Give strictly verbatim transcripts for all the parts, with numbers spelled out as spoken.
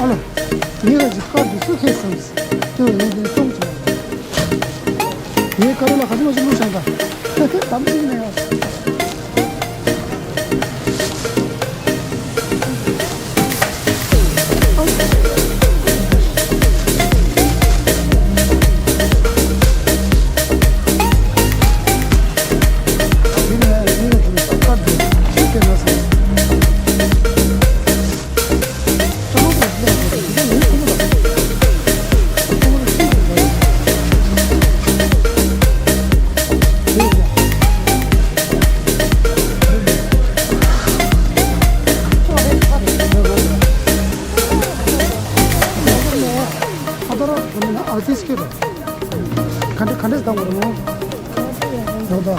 ཨ་ལོ། ངས་ལ་ཅིག་དཀར་དུ་སུ་ཁེལ་སོང་། ལྟོས་ངས་འདི་སྟོང་ཆེ་བ། ངས་དཀར་ལ་ག་ཚོད་མ་ཞིག་བླུགས་བཞག་ད། དམ་ཚིག་ནས་ཡ། ཨ་ད་ར་ཨར་ཊིསི་ཁྱོད་ར། ག་འདྲ་ག་འདྲ་བཏང་བ་རེད་མོ། ཡོད་ད།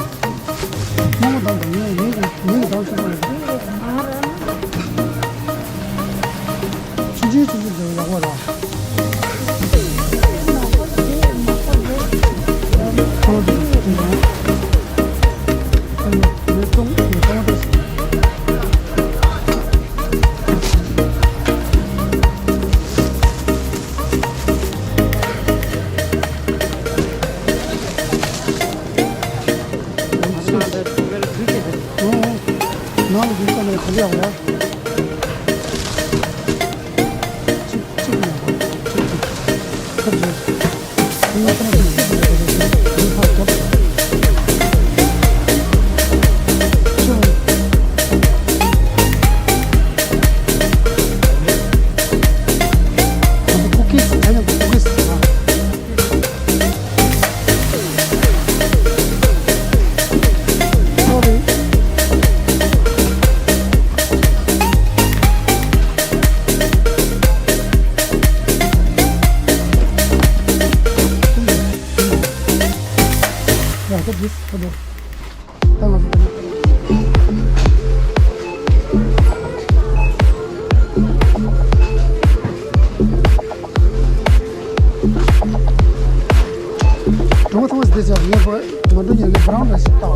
སྔོན་མ་བཏང་དང་ངས་ངས་ངས་བཏང་ཆོག་གི་རེད། ཆུང་ཆུང་ཆུང་ཆུང་དེ་ཡག་པོ་རེད། ཁོ་ལོ་དེ་དེ་ཡང་། ཨ་ནི་ལས་གཏོང་དེ་གཏོང་བ་དེ། ནང་ལ་འདུག་ས་ནས་ག་ལེར་ཡོང་ཡ། གཅིག་གཅིག་ཡོང་གོ། གཅིག་གཅིག་ཁབ་བཞི། ཁོང་ཚང་མ་གཅིག་གཅིག་ཡོང་གོ། ཁབ་བཞི། ཁུ་ཁིས་ཨ་ཡང་ཁུ་ཁིས། གྲོང་ཐང་སི་དེ་ཅག་ངས་བོ་ང་ཚོ་ཉལ་ནས་བ་རང་ལ་ཞིག་ལྟ་བ།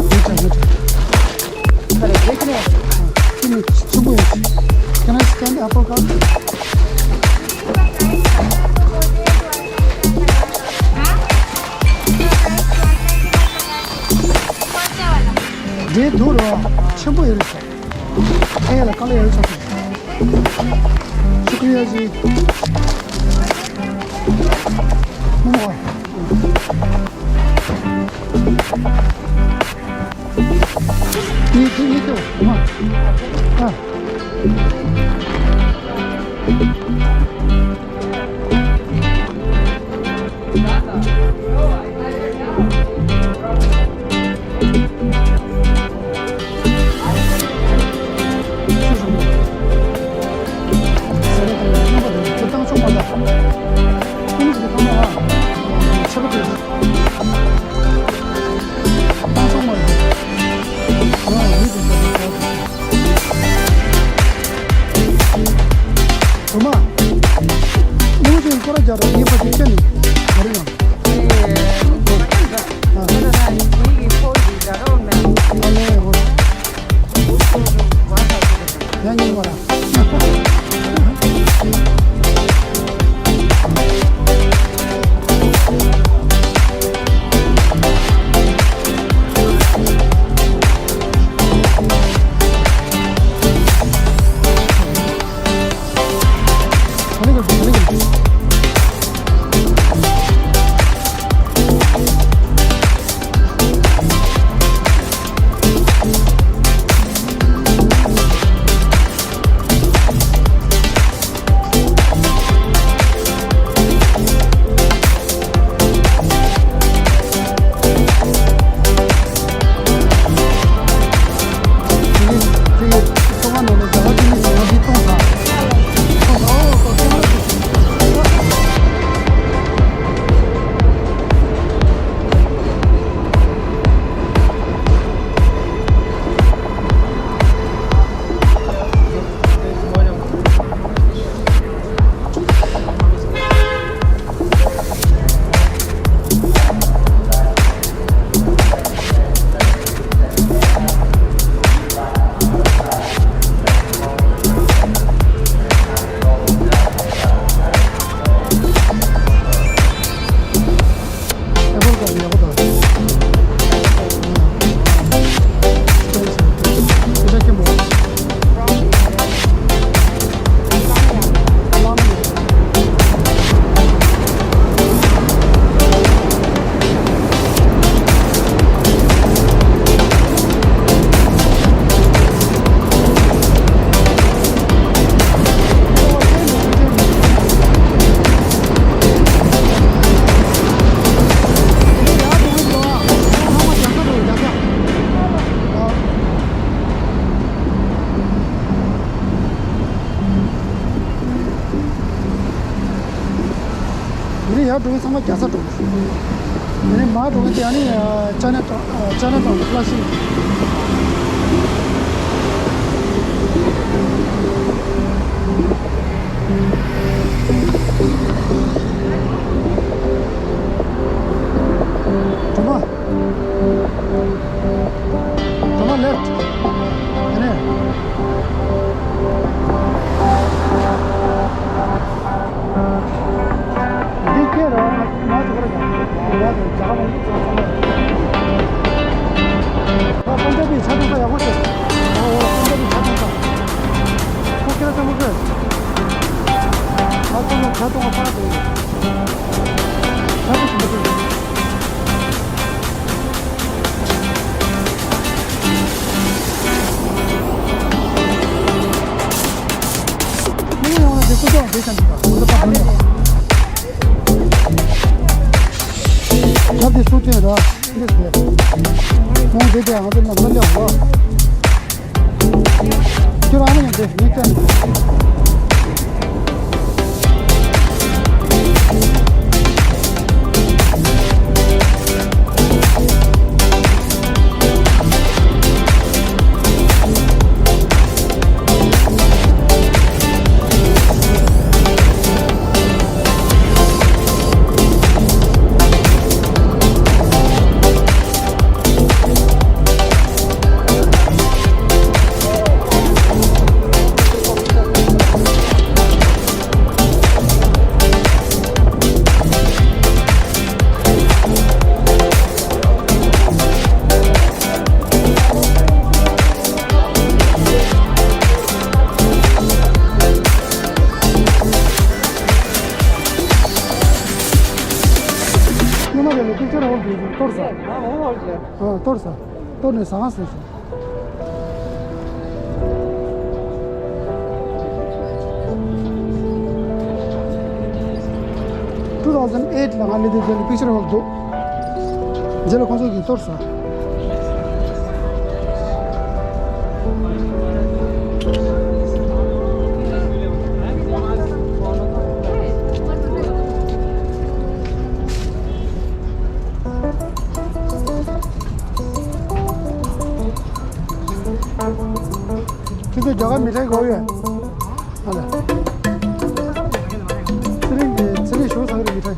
ངས་ཅག་ངས་ཅག་ཁྱི་ནི་ཆུང་ངུ་ཡོད། Can I scan the apple card? འདྲེ་འདུག་རོ། ཆེན་པོ་ཡོད་རེད་ཟེར། ཁྱེད་ལ་དཀའ་ལས་ཡོད་ཆོག་གི། ཤུ་ཀྲི་ཡ་ཇི། མོ་མོ། ནི་དེ་ནི་དེ་མ། ཨ། ཡར་འགྲོ་མཁན་ཚང་མ་རྒྱལ་ས་འགྲོ་གི་རེད། དེ་ནས་མར་འགྲོ་མཁན་དེ་ཨ་ནི་ཅ་ནེ་ཊའུན་ཅ་ནེ་ཊའུན་ལ་ཤི། གྲོ་མ། གྲོ་མ་ལེཕ་ཊི། དེ་ནས། འདི་སྐད་ར་མ་ཐུག་ར་ཡ། ཡ་དེ་རྒྱ་གར་མང་པོ་ཚང་མ། ཨོ་པན་ཇ་བི་ཆ་ཚང་ས་ཡག་པོ་ཞིག་ཨོ་པན་ཇ་བི་ཆ་ཚང་ས། ཁོ་སྐད་ཚང་མ་ཁོས། ཨ་ཚང་མ་ཆ་ཚང་མ་ཕར་དུ། ཆ་ཚང་མ་ཁོས། ཁྱབ་དེ་སུ་སྟོན་ར། ཁྱོད་རང་ཨ་མ་ཡང་དེ་མིག་ལྟ་ནས། སྔོན་མ་རེད་ལ་པིག་ཅར་ཧོལ་དུ་གཏོར་ས། ཨ་གཏོར་ས། གཏོར་ནས་ཟ་ཁང་བཟོས་སོང་། Two thousand eight ལ་ང་སླེབས་དུས་རྗེས་ལ་པིག་ཅར་ཧོལ་འདུག་རྗེས་ལ་ཁོང་ཚོ་གིས་གཏོར་ས། ཁྱེད་ཚོ་རྒྱ་གར་མི་ཁྲའི་གོ་ཡོད། ཨ་ལ། ཚེ་རིང་གི་ཚེ་རིང་ཞོ་ཟ་གི་རེད་མི་ཁྲའི།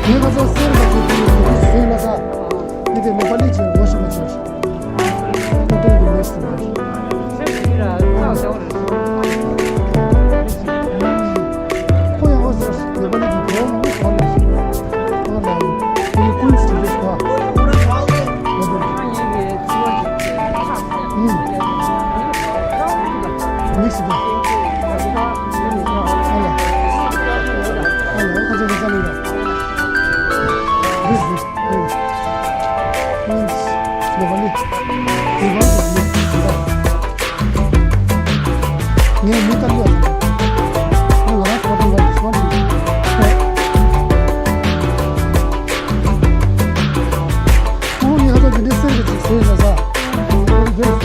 ངས་ཁ་སང་གསེར་ག་ཚོད་ཕུལ་ཡོད་དེ་གཟིགས་ལ་ས། འདི་དེ་ནེ་པ་ལི་ཅིག་ངོ་ཤེས་པ་ཅིག་ཁོ་ཏོག་གི་མེད་སྲིད་པ་རེད། ཁོ་ཡང་ངོ་ཤེས་ནེ་པ་ལི་གི་གོ་ངོ་ཤེས་པ་རེད། ཨ་ལ་ཁོ་ཡི་ཀུན་གྱི་དེ་འདྲ་ཞིག་བ། ཨུམ། མིག་སི་ཏོ། ཨ་ལ། ཨ་ལ། ཁོ་ཚོ་གི་ས་ནས་རེད། This is Queens, Beverly. Beverly, Beverly. ངས་མི་ལྟར་ཡོད། ང་རང་ཚོ་དང་འདྲ་ཞིག་སོང་། ཁོང་ངི་ཧ་ཅང་དེ་འདྲའི་གསེར་གྱི་ཅིག་ཟེར་ན་ས། ཨོ་རི་རྒྱལ།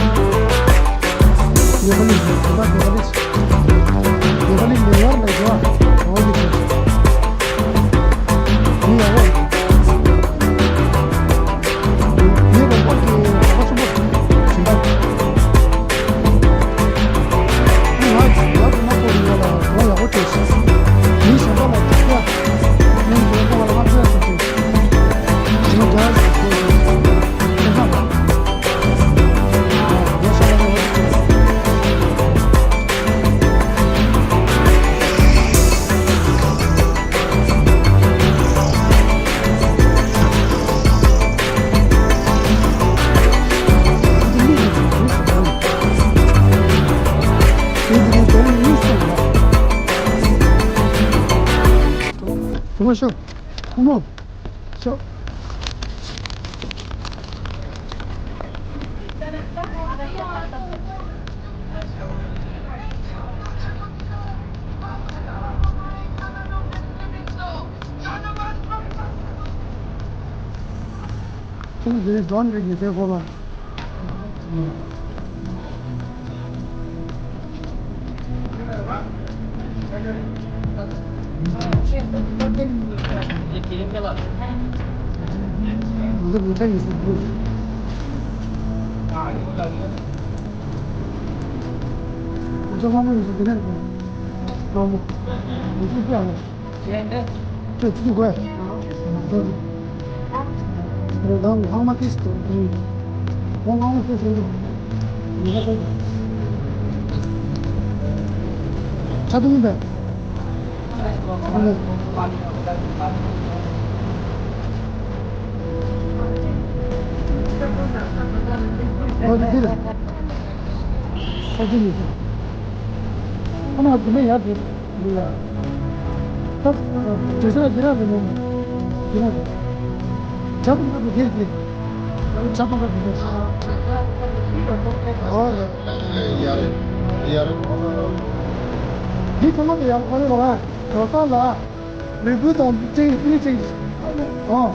ནེ་པ་ལི་རེད། ད་ནེ་པ་ལི་ཅིག་ནེ་པ་ལི་ནེ་ཡོར་ལ་ཡོད། ཨོ་རི་རྒྱལ། ནེ་ཡོར། ངའི་རོགས་པ་གིས་རོགས་པ་ཆེན་པོ་བྱིན་པ། ང་ང་དུ་མ་གོ་ཡིན་ལ་རོགས་ཡག་པོ་བྱས་ཤིང་། མི་གཞན་པ་ལ་ཐུག་ཡ། ངའི་རོགས་པ་ལ་ང་ཐུག་ཡ་ཐུག་ཅིང་། ཞི་མ་རྒྱ་ཞིག་བྱས་ཤིང་། དེ་ཙམ་པ། ཤོག་ཁོ་མོ། ཤོག་ཁོ་མོ་དེ་ནས་ཟོན་རེ་ཉི་ཟེར་གོ་བ། ཆ་དུང་པས། ཨོ་དེ་རེད། ས་ཆ་ཡོད་ཚད། ཁོ་ན་དེ་ནས་ཡར་དེ་འདི་ལ། ད་དེ་ས་དེ་ར་རེད་མོ། དེ་ར། ཇ་པང་ག་དེ་དེ། ཇ་པང་ག་དེ་དེ། ཨོ་རེད། ཡ་རེད། ཡ་རེད། འདི་ཚང་མ་དེ་ཡང་ཁོ་རེ་རོགས་ཨ། རོགས་ས་ལ། ལུས་པོ་དང་གཅིག་ཕི་གཅིག་ཨོ།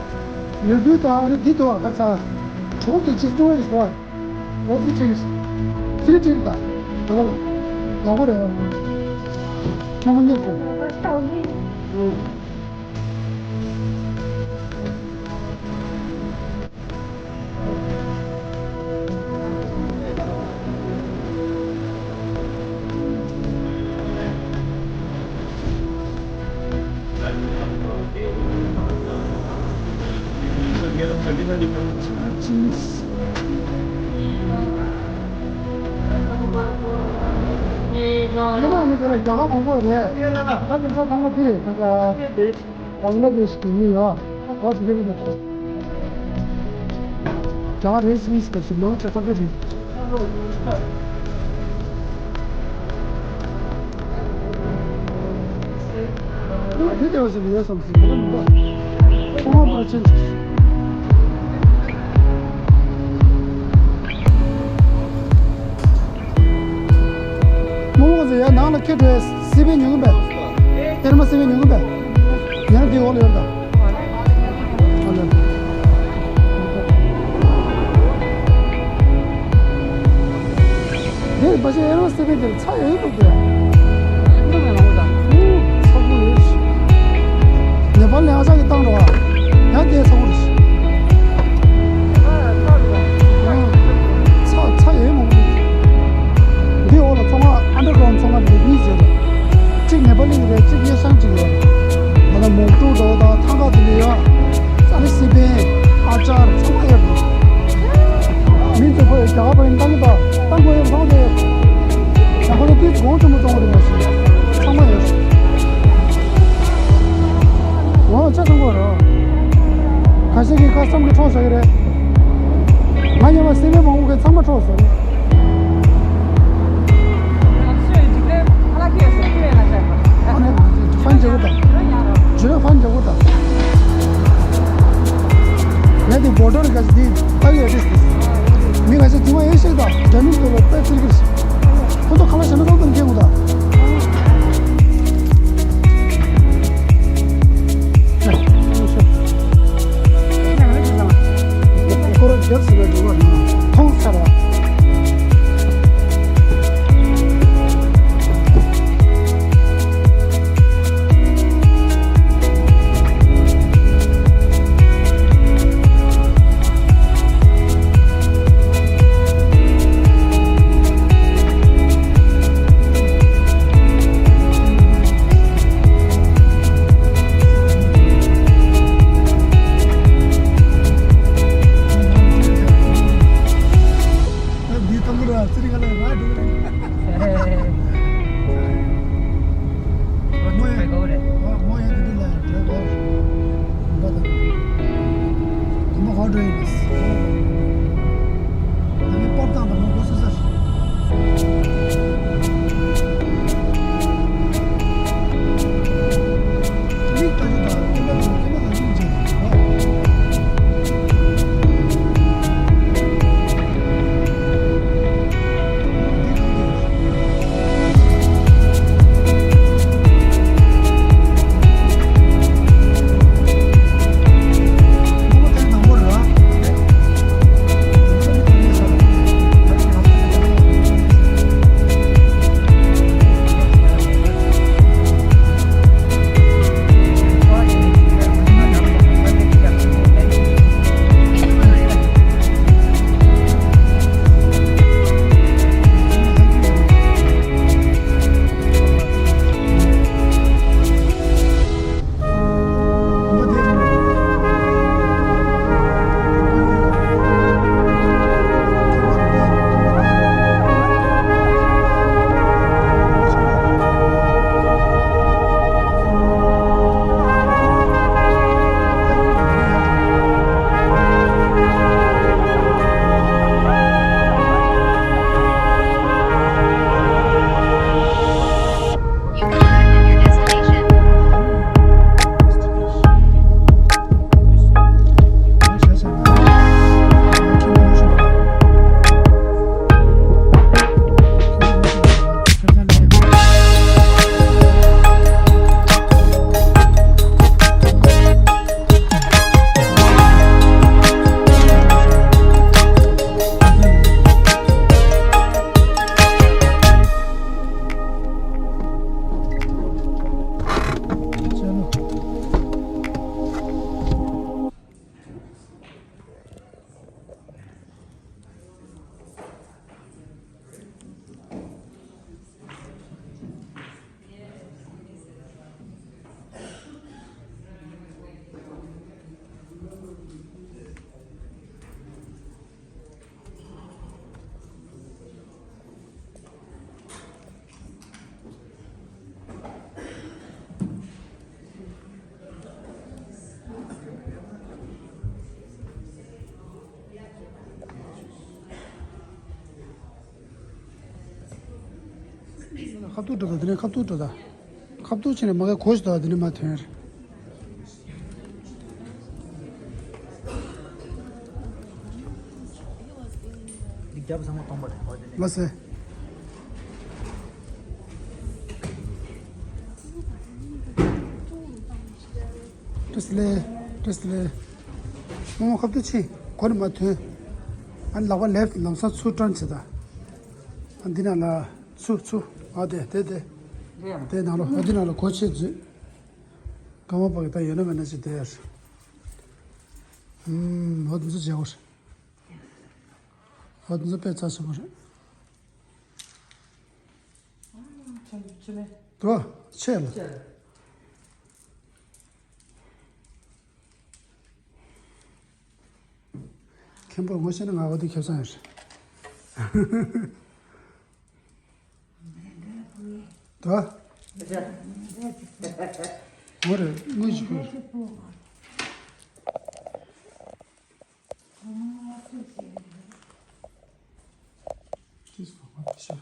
ལུས་པོ་དང་ཨ་ནི་འདི་དུ་བ་ཁ་ཚ། གྲོགས་དེ་གཅིག་ཏུ་བ་ཡིན་པ། ཨོ་ཕི་གཅིག་ཕི་གཅིག་ད། ཨོ། ནོར་བུ་རེད། ཁྱོད་མ་ཉེས་སོ། ཨོ། རྒྱ་གར་གོང་པོ་རེད། ད་ནི་ཁ་ཚང་མ་དེ་རེད། ད་ལྟ་བང་ལ་དེ་ཞིག་ཡིན་ཡོད། ཨོ་དེ་རེད། རྒྱ་གར་རེད་སུད་སི་དེ་ཞིག་ནང་ཆ་ཚང་ག་རེད། དེ་དེ་བ་ཞིག་ཡོད་བསམ་ཞིག་ཡོད་མི་འདུག་ཁོང་པར་ཕྱིན། མོ་མོ་ཟེར་ཡ་ནང་ལ་ཁྱེད་དེ་སི་པན་ཉོ་གི་མེད། ཨེར་མ་སི་པན་ཉོ་གི་མེད། ཉན་དེ་འོག་ལ་ཡོད་ད། ཨ་ལ། དེ་བ་ཤ་ཨེར་མ་སི་པན་དེ་ཚ་ཡོད་འདུག་དེ། ཚ་པོ་ཡོད་ཤི། ནེ་པཱལ་ནས་ཨ་ཅག་གིས་བཏང་འགྲོ་བ། ཡང་དེ་ཚ་པོ་རེད་ཤི། ཚ་ཚ་ཡོད་མང་པོ་འདུག་འདི་འོག་ལ་ཚང་མ་ཨན་ཌར་གྷ་རའུན་ཚང་མ་རེད་གཉིས་བྱས་རེད། གཅིག་ནེ་པ་ལི་གི་རེད། གཅིག་ཡེ་ཤང་གཅིག་རེད། ང་ལ་མོག་ཏུ་འགྲོ་དང་ཐང་ག་དེ་ལས་ཡ། ཙ་ལི་སི་པན། ཨ་ཅར་ཚང་མ་ཡོད་འདུག་མི་ཚོ་ཁོས་རྒྱ་གར་པ་ཡིན་བཏང་གི་འདུག་བཏང་དགོས་ཡོད་བཏང་དགོས་ཡོད། ཡང་ཁོ་ཚོ་དུས་གོང་ཆེན་པོ་བཙོང་གི་རེད་མ་གཞི། ཚང་མ་ཡོད། འོ་ཆ་ཚང་པོ་རེད། ཁ་ཤས་ཀྱིས་ཁ་སམ་གྱི་འཕྲོག་བཞག་གི་རེད། ང་ཉེ་བ་སེ་མེད་མང་པོ་གིས་ཚང་མ་འཕྲོག་སོང་། ཨ་ནི་ཧྥན་རྒྱག་གི་དང་། ཇུ་རེ་ཧྥན་རྒྱག་གི་དང་། ངས་དེ་བོ་ཌར་ག་ཅི་དེ་ལྟ་གི་ཡོད་དེ། མི་ཁ་ཤས་དེ་མ་ཡེ་ཤེས་དང་རྒྱ་མི་ཚོ་ལ་དཔེ་ཚིག་གི། ཁོ་ཚོ་ཁ་ལག་བཞག་ན་ཙམ་ཙམ་སྐྱེ་དགོས་དང་། ཁོ་རང་རྒྱབ་ཟིན་ན་འགྲིག་པ་རེད། མཐོང་ཚར་བ། ཁ་ཐུག་འགྲོ་ད། དེ་ནས་ཁ་ཐུག་འགྲོ་ད། ཁ་ཐུག་ཕྱིན་ནས་མ་གི་གོ་ཞིག་ད། དེ་ནས་མ་ཐོན་རེད། འདི་རྒྱབ་ཚང་མ་སྟོང་པ་རེད། ཧོ་དེ་ནས། ལ་སེ། བཀྲ་ཤིས་བདེ་ལེགས། བཀྲ་ཤིས་བདེ་ལེགས། རྨོ་མོ་ཁ་ཐུག་ཕྱིན། གོ་ནས་མ་ཐོན། ཨ་ནི་ལག་པ་ལེབ་ལམ་སང་ཚུར་སྤྲང་བྱེད་ད། ཨ་འདི་ན་ལ། ཚུར་ཚུར། ཨ་དེ་དེ་དེ། དེ་ཡང་། དེ་ནང་ལོ། ཨ་འདི་ནང་ལོ་གོ་ཆེ་འཛུལ། སྐར་མ་པ་གི་ད་ཡོད་ན་མེད་ན་ཅིག་དེར། ཨུམ། ཨ་འདི་ཚོ་བྱེད་འོར། ཨ་འདི་ཚོ་དཔེ་རྩ་ཆེན་པོ་རེད། ཆེ་མེད། དོ། ཆེ་ལ། ཆེ་ལ། མཁན་པོ་ངོ་ཤེས་ན་ང་འོ་དེ་ཁེབས་སང་ཡོད་རེད། ད། ངོ་རེ་དངོས་ཤིག་གོ། ཏིས་གོ་མ་ཤ།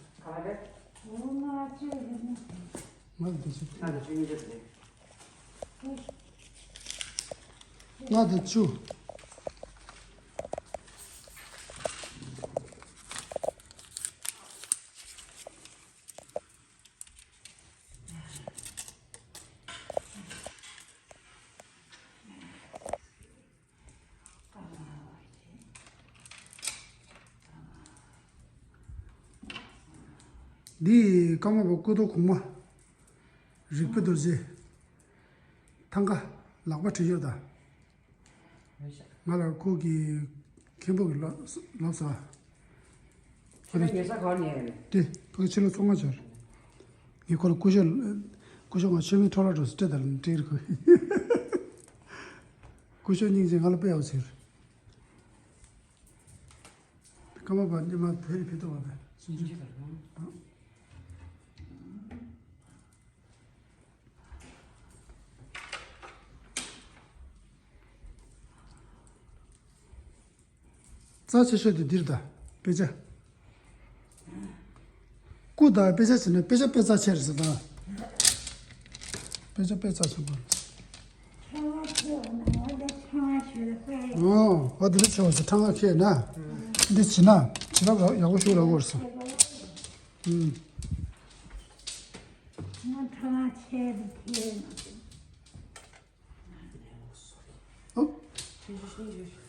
ང་འདི་ཅི། ང་འདི་ཅུ། འདི་ཀརྨ་པ་སྐུ་ཐོག་གོང་མ། རིག་པའི་རྡོ་རྗེ། ཐང་ག་ལག་པ་བྲིས་ཡོད་ད། ང་ལ་ཁོ་གི་མཁན་པོ་གི་ལབ་ལབ་ས། ཁྱེད་རང་ཉལ་ས་ག་པར་ཉལ་ཡོད་ནས། དེ་ཕ་གི་ཕྱི་ལོ་ཚོང་ཁང་ཆར། ངས་ཁོ་ལ་སྐུ་ཞབས། སྐུ་ཞབས་ང་ཆོས་མིན་འཕྲོ་བརླག་འགྲོ་ཟེར་སྤྲད་ད་ལ་སྤྲད་རེད་ཁོ། སྐུ་ཞབས་སྙིང་རྗེ། ང་ལ་དཔེ་ཡག་ཟེར། ཀརྨ་པ་སྙེ་མ་བོད་ནས་ཕེབས་ཐུབ་པ་བས་སུན་ཆུ། རྩ་ཆེ་ཤོས་དེ་འདིར་ད། དཔེ་ཆ། སྐུ་དང་དཔེ་ཆ་བྱས་ན་དཔེ་ཆ་དཔེ་རྩ་ཆེ་རེད་ཟེར་ད། དཔེ་ཆ་དཔེ་རྩ་ཆེན་པོ་རེད། ཨོ། ཨོ་དེ་འདྲ་ཆེ་བ་ཟེར། ཁྲ་ང་ཁེ་ན། འདི་བྱིན་ན་བྱིན་རླབས་ཡག་པོ་ཞུ་ར་གོ་རེད་ཟེར། ཨུམ། ང་ཁྲ་ང་ཆེ་རེད་ཁེ་ན། ཨོ།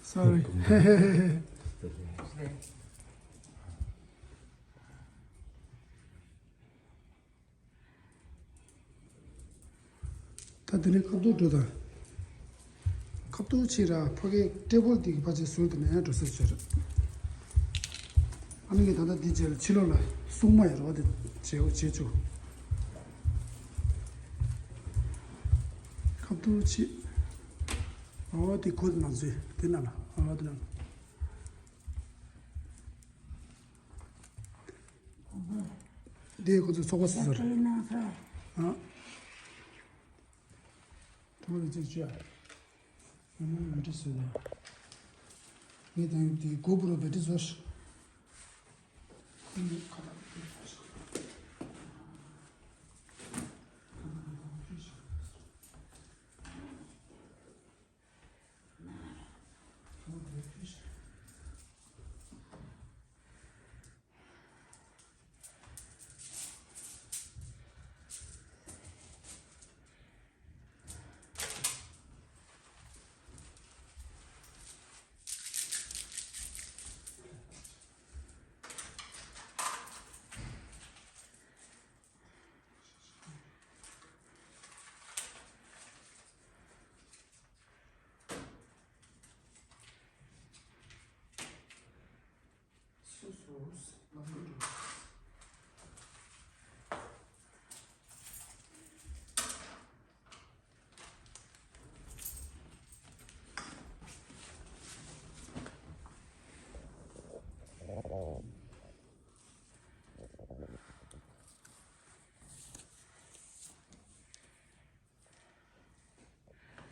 སོ་རི། ད་དེ་ནས་ཁ་ཐུག་འགྲོ་ད། ཁ་ཐུག་ཕྱིན་ར་ཕ་གིའི་ཊེ་བལ་དེ་གི་ཕ་ཆེ་ཟུར་དེ་ནས་འགྲོ་ས་བྱོས་ར། ཨ་ནི་གི་ད་ལྟ་འདི་རྗེས་ལ་ཕྱི་ལོགས་ལ་སྲུང་མ་ཡོད་རེད་བ། དེ་བྱེད་བྱེད་ཆུ། ཁ་ཐུག་ཕྱིན། ཨོ་དེ་ཁོ་དེ་ནང་ཚུད་དེ་ནང་ལ། ཨོ་དེ་ནང་ལ། འདི་ཁོ་ཚོ་ཚོགས་པ་སོ་སོ་རེད། ཨ། ཐོག་ལ་ཅིག་བཅོས། ཨ་ནི་མི་འདྲི་སོ་ཡ། ངས་དང་དེ་གོ་པུ་རོ་བེ་ཏི་ཟོར།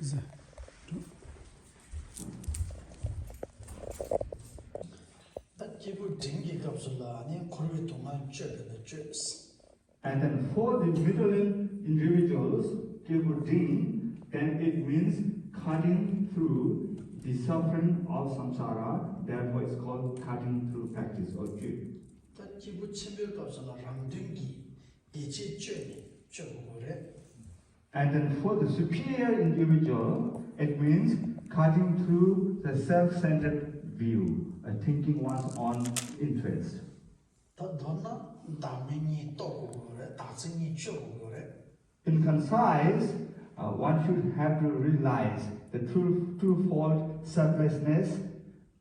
ད་སྐྱེས་བུ་འབྲིང་གི་སྐབས་སུ་ལ་ནི་འཁོར་བའི་སྡུག་བསྔལ་སྤྱོད་པས་ན་སྤྱོད། And then for the middle individuals, people think that it means cutting through the suffering of samsara, therefore it's called cutting through practice or jhut. ད་སྐྱེས་བུ་ཆེན་པོའི་སྐབས་སུ་ལ་རང་དོན་གྱི་ཡིད་ཆེས་བཅོས་ནས་བཅོས་དགོས་ཀྱི་རེད། And then for the superior individual, it means cutting through the self-centered view, uh, thinking one's own interest. ད་མདོར་ན་བདག་མེད་གཉིས་རྟོགས་དགོས་ཀྱི་རེད། བདག་འཛིན་གཉིས་བཅོས་དགོས་ཀྱི་རེད། In concise, uh, one should have to realize the true, true fault selflessness,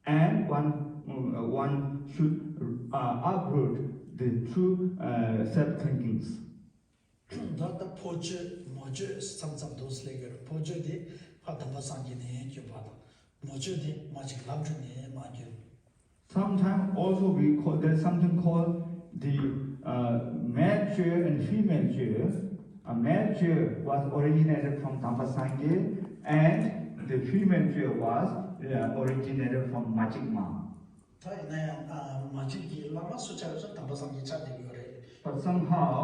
and one, uh, one should, uh, uproot the true, uh, self-thinkings. ད་ལྟ་ཕོ་སྤྱོད་མོ་སྤྱོད་མཚམས་མཚམས་འདུག་སླེབས་ཀྱི་རེད། ཕོ་སྤྱོད་དེ་ཕ་དམ་པ་སངས་རྒྱས་ནས་བསྐྱོན་པ་དང་། མོ་སྤྱོད་དེ་མ་གཅིག་ལབ་འགྲོ་ནས་མ་བསྐྱོན། Sometimes also we call, there's something called the, uh, male chö and female chö. A male chö was originated from Dhampa Sangye and the female chö was, uh, originated from Machik Ma. ད་ཡིན་ན་ཡང་ཨ་མ་ཅིག་གི་བླ་མ་སུ་ཆགས་ཡོད་ཟེར་དམ་པ་སངས་རྒྱས་ཆགས་བསྡད་ཡོད་རེད། But somehow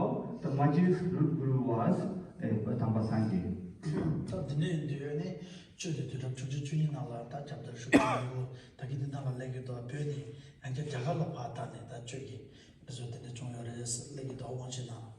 the Maji's root guru was, uh, Dhampa Sangye. ད་འདི་ནས་འདི་ཡོད་ནས་ཆོས་དེ་དུས་རབས་བཅུ་གཅིག་བཅུ་གཉིས་ནང་ལ་ད་རྒྱབ་དར་ཞུ་གི་ཡོད། ད་གི་འདི་ནང་ལ་སླེབས་ཀྱི་འདུག་བོད་ནས་ཡང་བསྐྱར་རྒྱ་གར་ལ་ཕར་བཏང་ནས་ད་ཆོས་ཀྱི་མི་བཟོ་དེ་འདྲ་བྱུང་ཡོད་རེད་ཟེར་སླེབས་ཀྱི་འདུག་དབང་ཆེན་ནང་།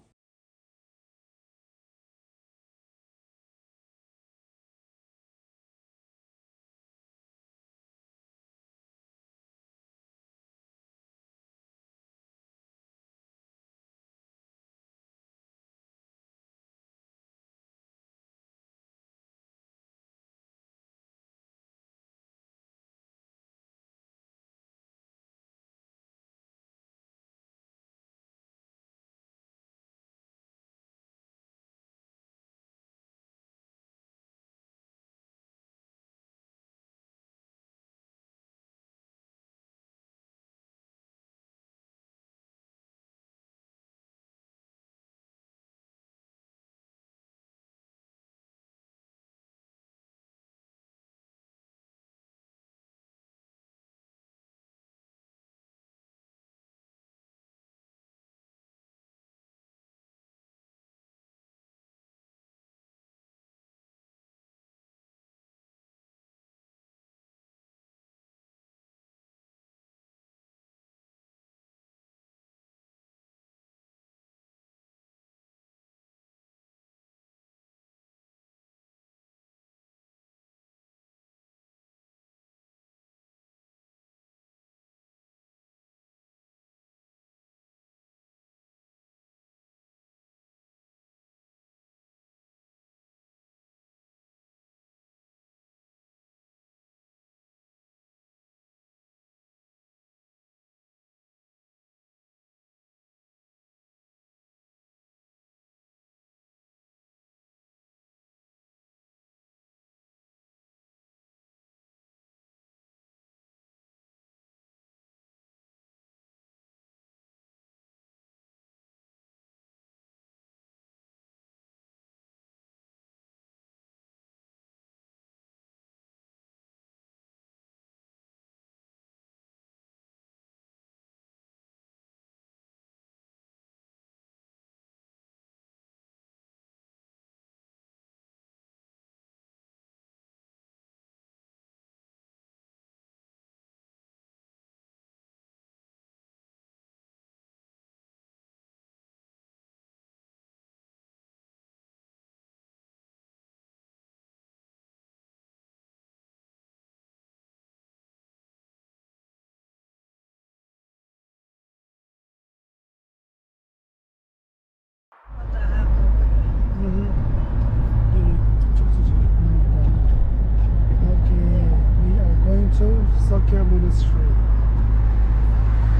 Okay, we are going to Sakya Monastery.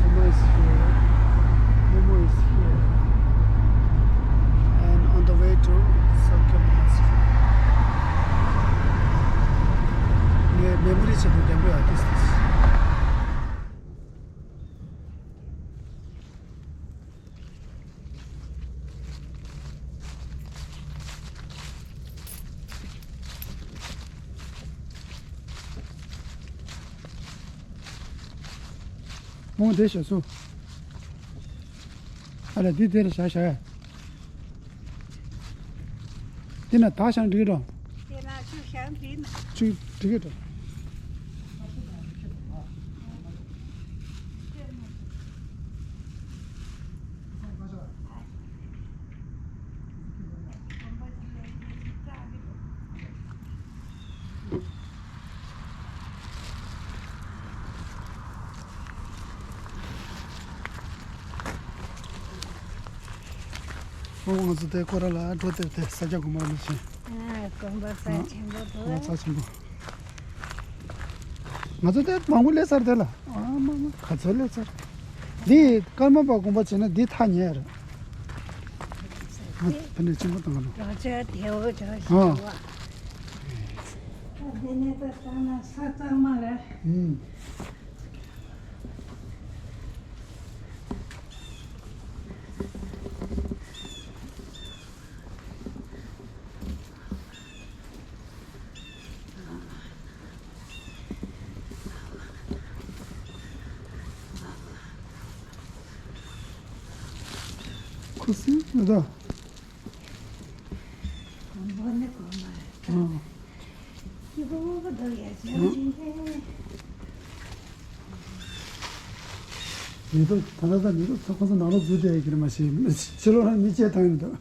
Thomas is here. Momo is here. And on the way to Sakya Monastery. ངས་མེ་མོ་རི་བྱེད་དུ་འགྲེམས་པོ་ཡག་ཏིས་ཏིས། མོ་དེ་ཤ་སུ། ཨ་ལ་འདི་དེར་བཞག་བཞག་ཡ། དེ་ན་ད་ཤང་འགྲིག་གི་འགྲོ། དེ་ན་ཆུ་ཤང་འགྲིག་ན། ཆུ་འགྲིག་གི་འགྲོ། ཨོ་ང་ཚོ་དེ་སྐོར་ར་ལ་འགྲོ་དེ་དེ་ས་སྐྱ་དགོན་པ་ལ་ཕྱིན། ཨ་དགོན་པ་རྩ་ཆེན་པོ་འདུག་ཨོ་རྩ་ཆེན་པོ། ང་ཚོ་དེ་མང་པོ་སླེབས་ཚར་དེ་ལ། ཨ་མ་མ་ག་ཚོད་སླེབས་ཚར། འདི་ཀརྨ་པ་དགོན་པ་བྱས་ན་འདི་ཐག་ཉེ་རེད། ང་ཕ་ནས་ཆེན་པོ་བཏང་ག་ལོ། རོ་ཆ་དེའོ་ཇོ་ཨ་ཞིག་བ། ཨ་དེ་ནས་ད་ལྟ་ན་ས་གཙང་མ་རེད། ཨུམ། ཁུ་སིམ་མེ་ཏོག་མེ་ཏོག་ད་ལྟ་ད་མེ་ཏོག་ཚོ་ཁོ་ཚོ་ནང་ལོགས་འཛུལ་བསྡད་ཡོད་ཀྱི་རེད། མ་གཞི་ཕྱི་ལོགས་ལ་མི་སྐྱེལ་བཏང་ཡོད་འདུག་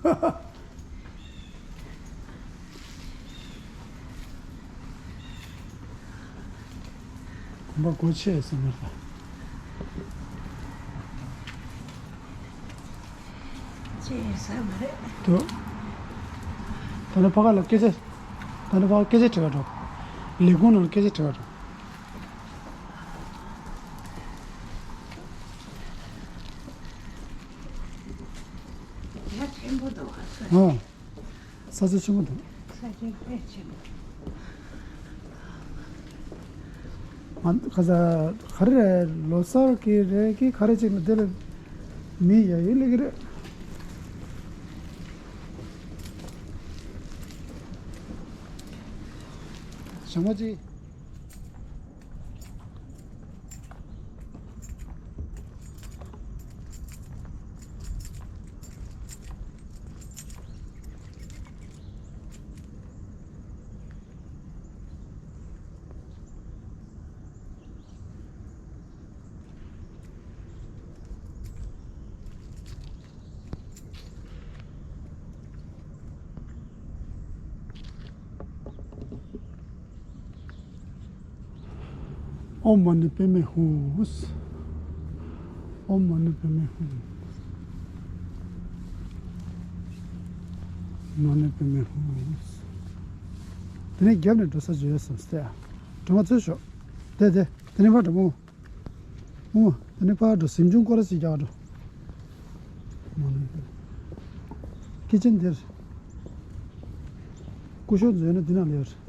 གོམ་པ་སྒོ་ཕྱེ་ཟེར་ནས་ལ། ཅེས་ཟེར་མ་རེད། དུ། ད་ནི་ཕ་ག་ལ་སྐད་ཆ། ད་ནི་ཕ་ག་སྐད་ཆ་དྲི་བ་འགྲོ། ལས་ཁུངས་ནང་ལ་སྐད་ཆ་དྲི་བ་འགྲོ། ཡ་ཆེན་པོ་འདུག་ཨ། ཨ། ས་ཆ་ཆེན་པོ་འདུག་ས་ཆ་དཔེ་ཆེན་པོ། ང་ཁ་ས་ག་རེ་རེད། ལོ་གསར་གྱི་རེད་ཀྱི་ག་རེ་ཅིག་ལ་དེ་ལ་མི་ཡ་ཡི་ལེ་གི་རེད། ཞང་མ་ཅི། ཨོཾ་མ་ཎི་པདྨེ་ཧཱུྃ། ཨོཾ་མ་ཎི་པདྨེ་ཧཱུྃ། མ་ཎི་པདྨེ་ཧཱུྃ། དེ་ནས་རྒྱབ་ནས་འགྲོ་ས་བརྗོད་ཡོད་བསམ་སྟེ། སྒྲོལ་མ་ཚོས་ཤོག་དེ་དེ་དེ་ནས་ཕར་འགྲོ་མོ། ཨོ། དེ་ནས་ཕར་འགྲོ། གཟིམ་ཆུང་སྐོར་ར་ཞིག་རྒྱག་འགྲོ། ཀི་ཆེན་འདིར། སྐུ་ཞབས་འཛུལ་ན་འདི་ནང་ལ་ཡོད།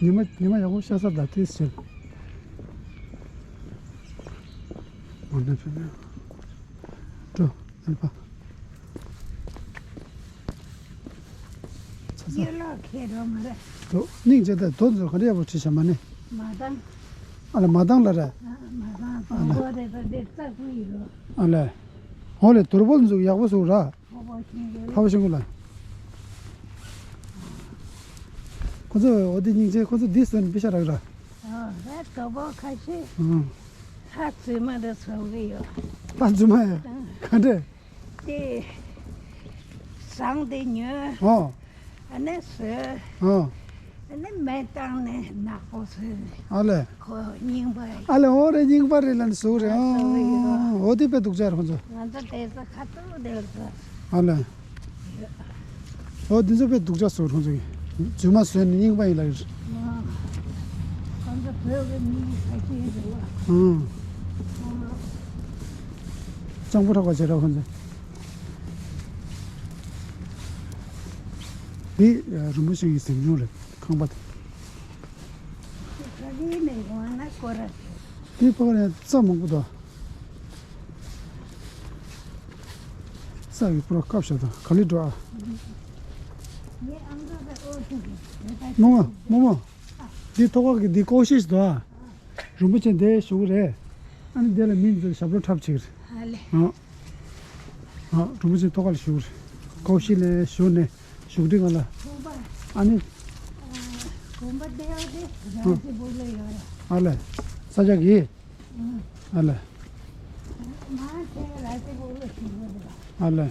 ཉི་མ་ཉི་མ་ཡག་པོ་ཤར་ས་ད་ཏིས་ཟེར། འགྲོ། ཨ་ཕ། ཚ་ཚ། ཡོད་ལ་ཁེ་རོ་མ་རེད། འགྲོ། སྙིང་རྗེ་ད་དོ་ཚོ་ག་རེ་ཡག་པོ་བྲིས་བྱ་མ་ནི། མ་དང་། ཨ་ལ་མ་དང་ལ་ར། ཨ་མ་དང་། ཨ་ལ། དང་པོ་རེད་ད་འདི་རྩ་ཀུ་ཡི་རོ། ཨ་ལ། ཧོ་ལེ་དོར་པོ་འཛུགས་ཡག་པོ་བཟོ་ར། ཕོ་བོ་ཤིང་གི། ཕ་བོ་ཤིང་གི་ལ། ཁོ་ཚོ་འོ་དེ་སྙིང་རྗེ། ཁོ་ཚོ་འདི་སོན་པི་ཤ་རག་ར། ཨ་ར་དོ་པོ་ཁ་ཤས། ཨང་། ལྷ་རྫུན་མ་རེ་ཚོ་གི་ཡོད། ལྷ་རྫུན་མ་ཡ། ཨང་། ག་འདྲས། དེ་ཟངས་དེ་ཉོས། ཨོ། ཨ་ནི་བཟོས། ཨོ། ཨ་ནི་མེ་བཏང་ནས་ནག་པོ་བཟོས། ཨ་ལས། ཁོ་རྙིང་པ་ཡིན། ཨ་ལས། ཨོ་རེད། རྙིང་པ་རེད་ལ་ནི་བཟོ་རེད། ཨ་བཟོ་ཡོད། ཨོ་ཨོ་དེ་དཔེ་སྡུག་ཅག་རེད་ཁོ་ཚོ། ང་ཚོ་དེ་ཚོ་ཁ་ཐུག་དེ་ཚོ། ཨ་ལས། ཨོ་དེ་ཚོ་དཔེ་སྡུག་ཅག་བཟོ་ཁོ་ཚོ་གི། རྫུན་མ་བཟོས་ནི་རྙིང་པ་ཡིན་ལ་རེད། ཁོ་ཚོ་བོད་ཀྱི་མི་ཁ་ཤས་རེད་བ། ཨང་། ཨ། སྤྱང་པོ་གྲགས་པ་བྱེད་ར་ཁོ་ཚོ། འདི་རིན་པོ་ཆེ་གི་གཟིམ་ཆུང་རེད། ཁང་པ་དེ། འདི་ཕ་གི་ནས་རྩྭ་མང་པོ་འདུག་རྩྭ་གི་པུ་ར་བཀབ་བཞག་དང་ག་ལེར་འགྲོ་ཨ། རྨོ་མོ། རྨོ་མོ། འདི་ཐོག་ཁ་གི་འདི་ཀོ་ཤིས་དོ། རིན་པོ་ཆེ་འདི་བཞུགས་རེད། ཨ་ནི་འདི་ལ་མི་འདི་ཞབས་བྲོ་འཁྲབ་བྱེད་རེད། ཨ་ལེ། ཨ། ཨ། རིན་པོ་ཆེ་ཐོག་ཁ་ལ་བཞུགས་རེད། ཀོ་ཤིས་ལ་བཞུགས་ནས་བཞུགས་ཁྲི་ང་ལ། ཨ་ནི། ཨ་ལེ། ས་ཆ་གི། ཨ་ལེ། ཨ་ལེ།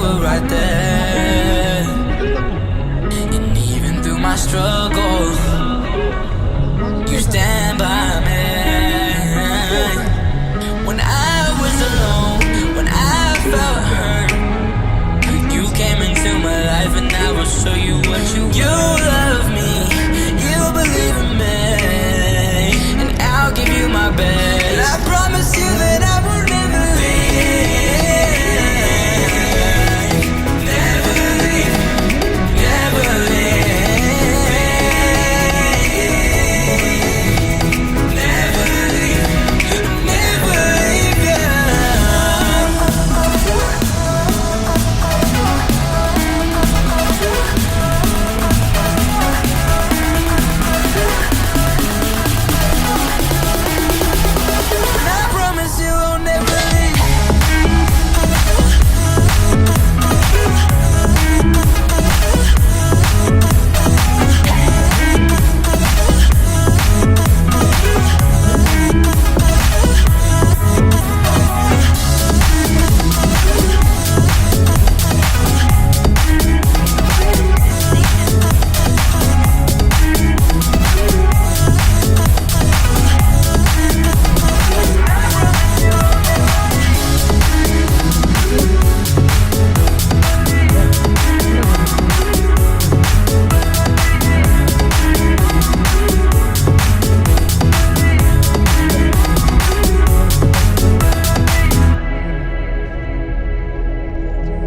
Right there. And even through my struggle, you stand by me. When I was alone, when I felt hurt, you came into my life and I will show you what you, you love me, you believe in me, and I'll give you my best. I promise you that I will never leave.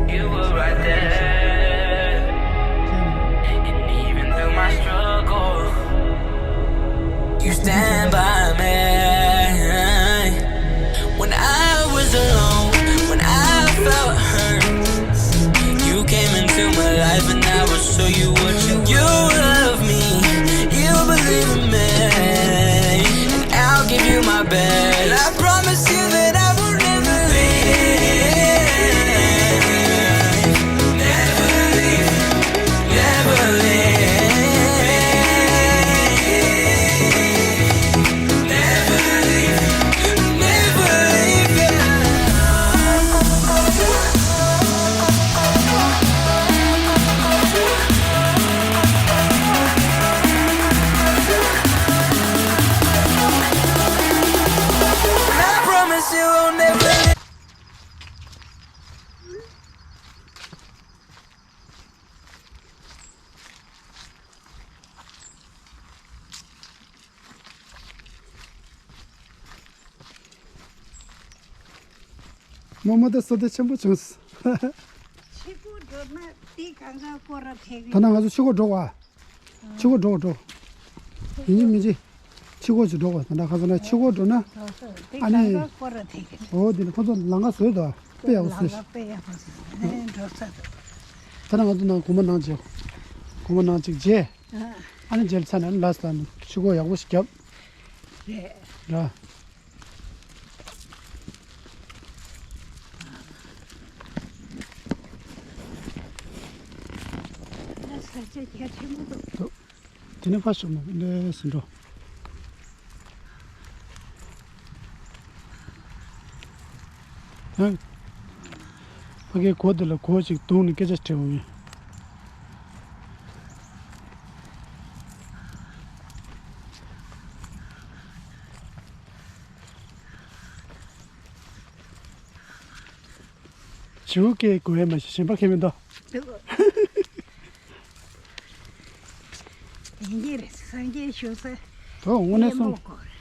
You were right there. And even through my struggle, you stand by me. When I was alone, when I felt hurt, you came into my life and I will show you what you, you love me, you believe in me, and I'll give you my best. I promise you that I will never leave, never leave, never leave. རྨོ་མོ་དེ་བསོད་བདེ་ཆེན་པོ་བྱུང་། ཕྱི་སྒོ་འགྲོ་ན་དེ་གང་ག་སྐོར་ར་ཕེབས། ད་ན་ང་ཚོ་ཕྱི་སྒོ་འགྲོ་བ། ཕྱི་སྒོ་འགྲོ་འགྲོ། ཡིན་གཅིག་མིན་གཅིག་ཕྱི་སྒོ་ཅིག་འགྲོ་བ། ད་ན་ཁ་སང་ན་ཕྱི་སྒོ་འགྲོ་ན། ཨ་ནི། འོ་དེ་ནི་ཁོ་ཚོ་ལམ་ཁ་བཟོས་དོ། དཔེ་ཡག་པོ་བཟོས། ལམ་ཁ་དཔེ་ཡག་པོ་བཟོས། ཨ་ནི་འགྲོ་ས་དོ། ད་ན་ང་ཚོ་ནང་སྒོར་མོ་ནང་བྱས། སྒོར་མོ་ནང་གཅིག་བྱས། ཨ་ནི་མཇལ་ཚར་ནས་ལ་སྟན་ཕྱི་སྒོ་ཡག་པོ་ཞིག་བརྒྱབ། རེད། ར། ས་ཆ་རྒྱ་ཆེན་པོ་འདུག་འདུག་དེ་ནས་ཕར་ཕྱོགས་ནས་ལས་ཟིན་འགྲོ། ཧང་། ཕ་གིའི་གོ་དེ་ལ་གོ་ཅིག་བརྡུངས་ནས་སྐད་ཆ་དྲིས་འོང་ངས། བྱིའུ་སྐད་གོ་ཡས་མ་ཤེས་གཞན་པ་ཁྱེད་མི་འདུག་འདུག་ཡིན་གྱི་རེད། སངས་རྒྱས་བཞུགས་ས། དོ་དངོས་གནས་སོང་།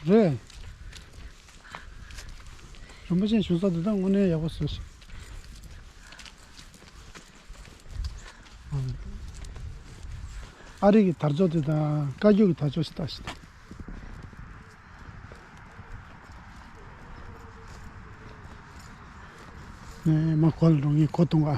རེད། རིན་པོ་ཆེ་བཞུགས་ས་དེ་དག་དངོས་གནས་ཡག་པོ་བཟོས་ཤིག་ཨ་རི་གི་དར་ལྕོག་དེ་དང་བཀའ་བརྒྱུད་ཀྱི་དར་ལྕོག་ཞིག་བཏགས་ཤིག་ནས་མ་གོ་ལ་འགྲོ་ངས་གོ་གཏོང་བ།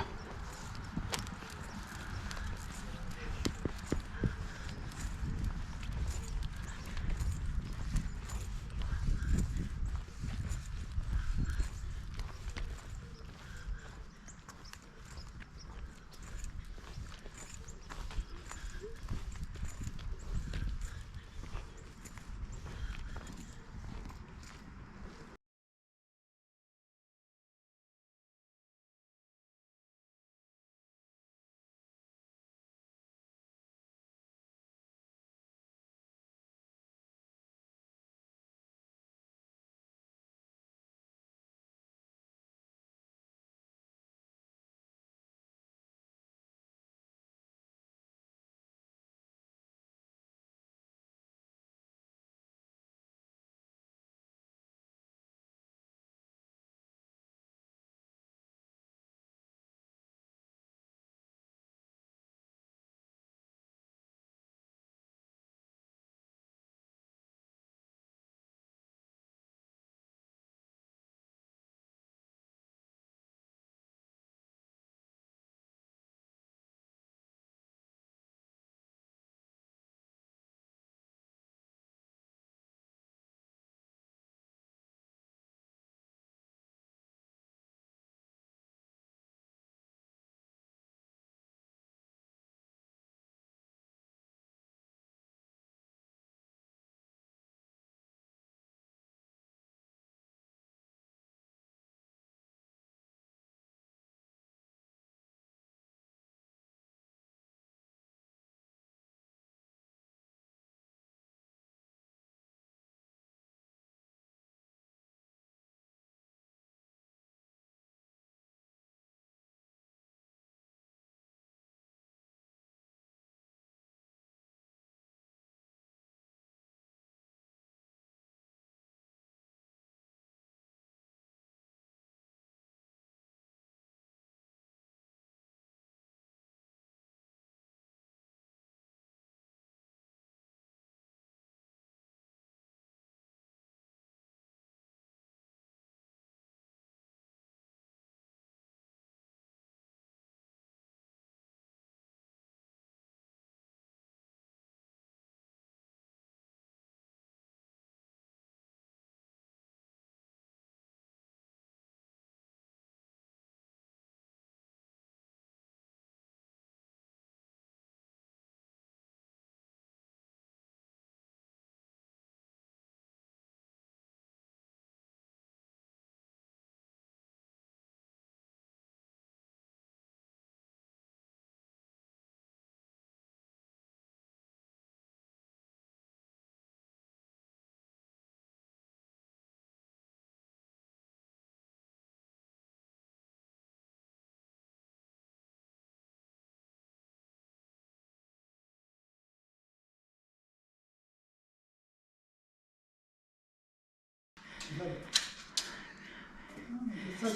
རྩ་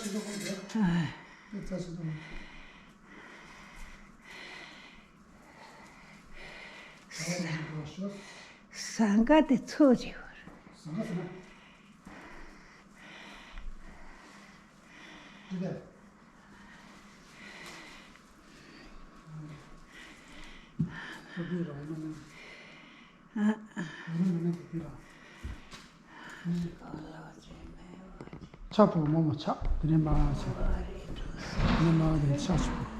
ཆེ་ཏོག་ཙམ་རེད། རྩ་ཆེ་ཏོག་ཙམ། ཟངས་དཀར་དེ་ཚོ་ཅིག་བར། ཟངས་དཀར་ཟེར་ན། འདི་དེ། ཨ། ཆག་ཏུ་མོ་མོ་ཆག་དེ་ནས་མ་ཆག་དེ་ནས་མ་དེ་ཆག་ཆུ།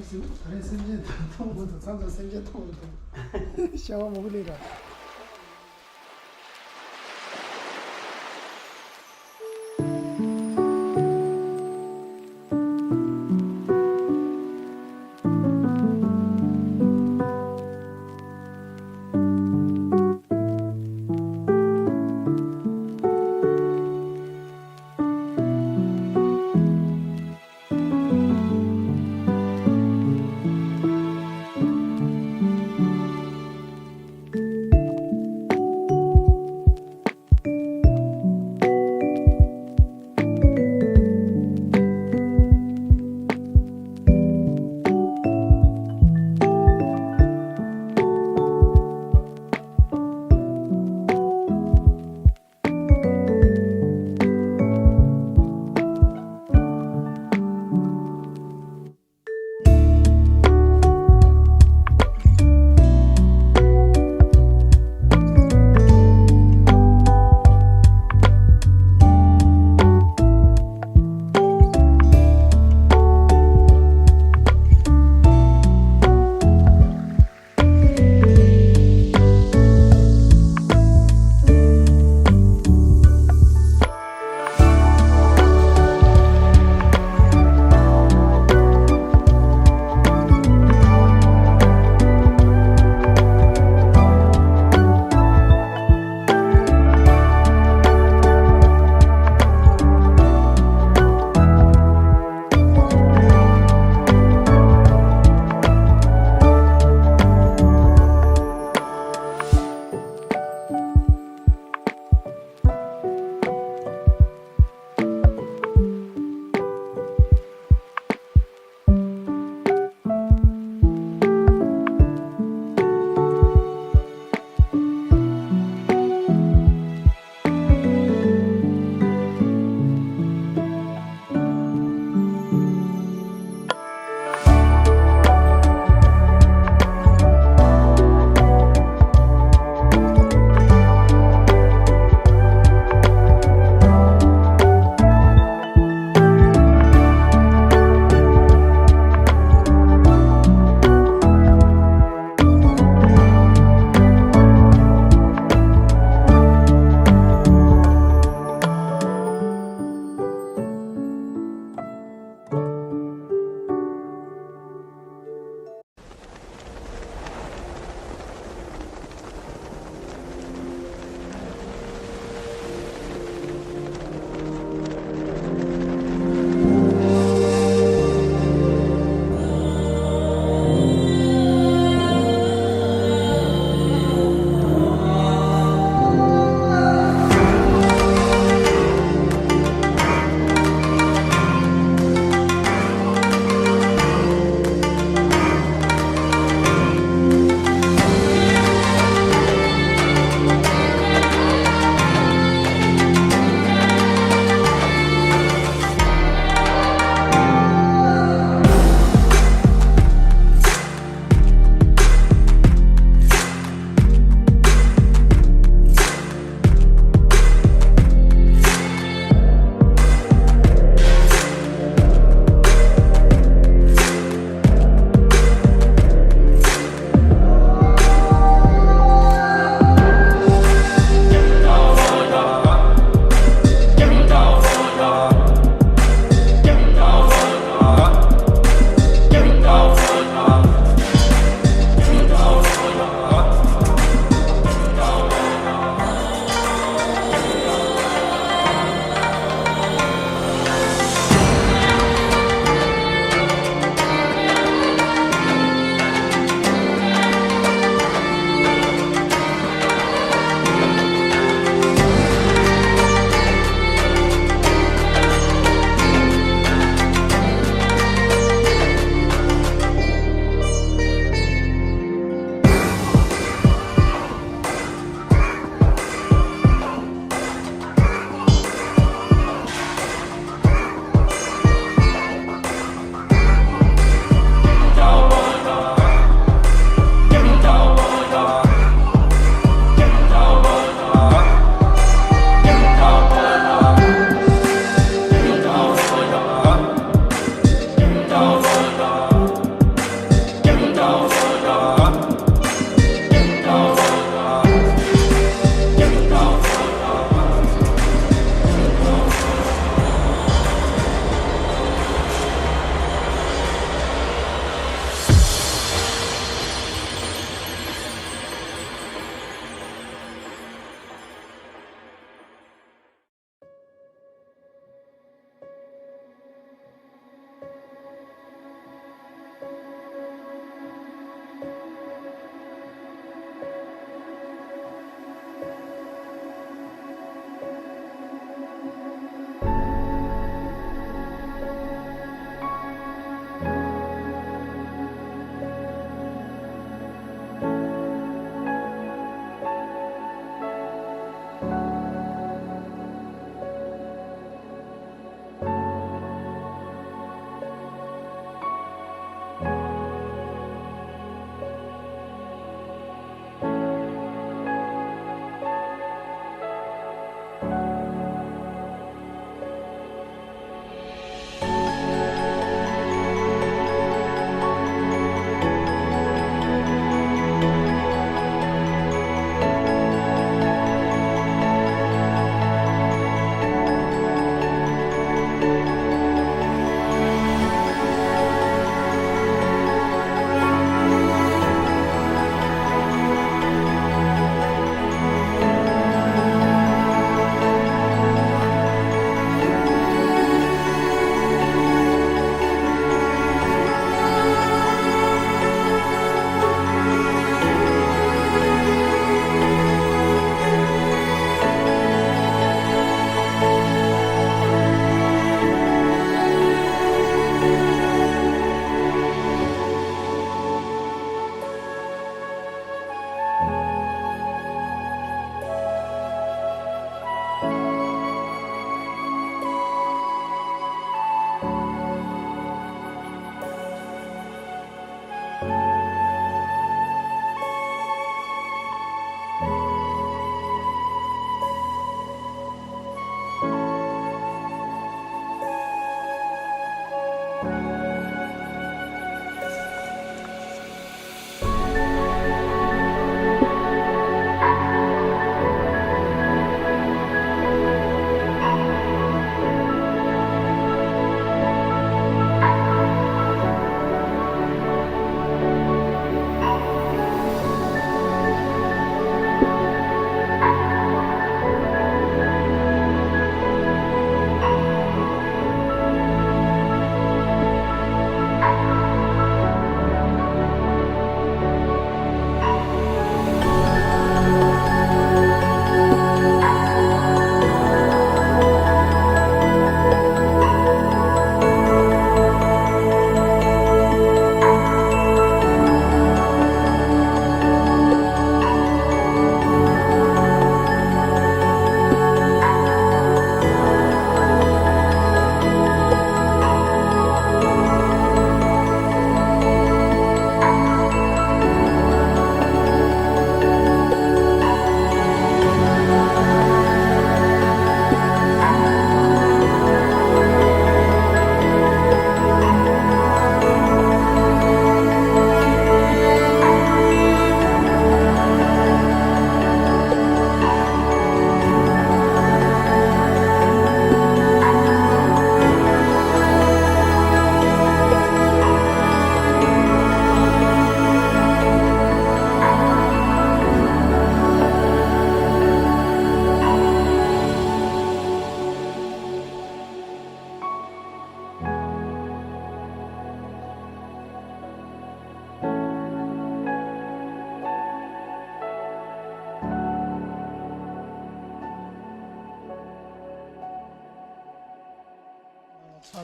ད་རེས་སེམས་ཅན་མཐོང་མ་ཐུབ། མཚམས་མཚམས་སེམས་ཅན་མཐོང་མ་ཐུབ། ཤ་བ་མོ་གུ་ལི་ར།